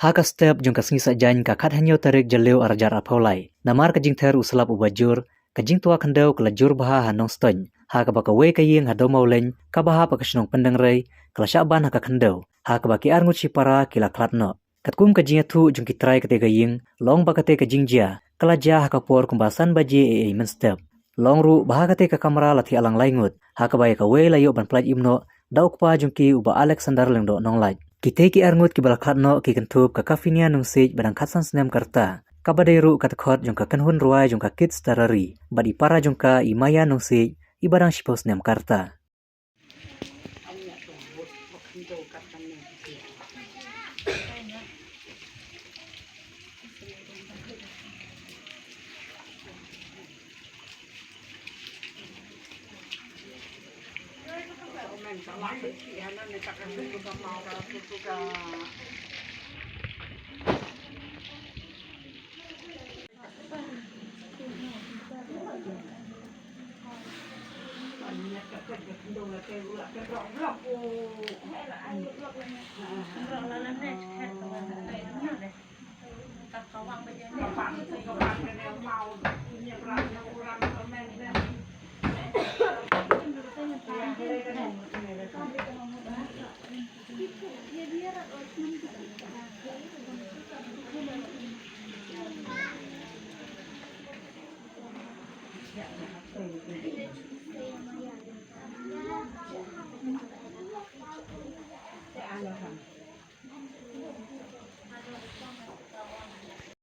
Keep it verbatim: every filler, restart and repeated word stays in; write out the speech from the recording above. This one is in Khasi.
Ha ka step jong ka sngi Saitjaiñ ka khathynñiew tarik Jylliew arhajar arphew lai, namar ka jingther u slap uba jur, ka jingtwa khyndew ka la jur bha ha Nongstoiñ, ha kaba kawei ka ïing ha Dewmawleiñ kaba hap ha ka shnong Pyndengrei ka la shah ban ha ka khyndew, ha kaba ki arngut shipara ki la khlad noh. Katkum ka jingïathuh jong ki trai kata ka ïing, long ba kata ka jingjia ka la jia ha ka por kumba san baje eiei mynstep. Long ruh ba ha kata ka kamra la thiah lang lai ngut, ha kaba ïa kawei la ïoh ban pyllait im noh da u kpa jong ki, uba Alexander Lyngdoh Nonglait. Kita ki arngut kiba la khlad noh ki kynthup ka Kafinia Nongsiej ba dang khatsan snem ka rta, kaba dei ruh ka dkhot jong ka kynhun rwai jong ka Kids Terrary, bad i para jong ka i Maya Nongsiej iba dang shiphew snem ka rta.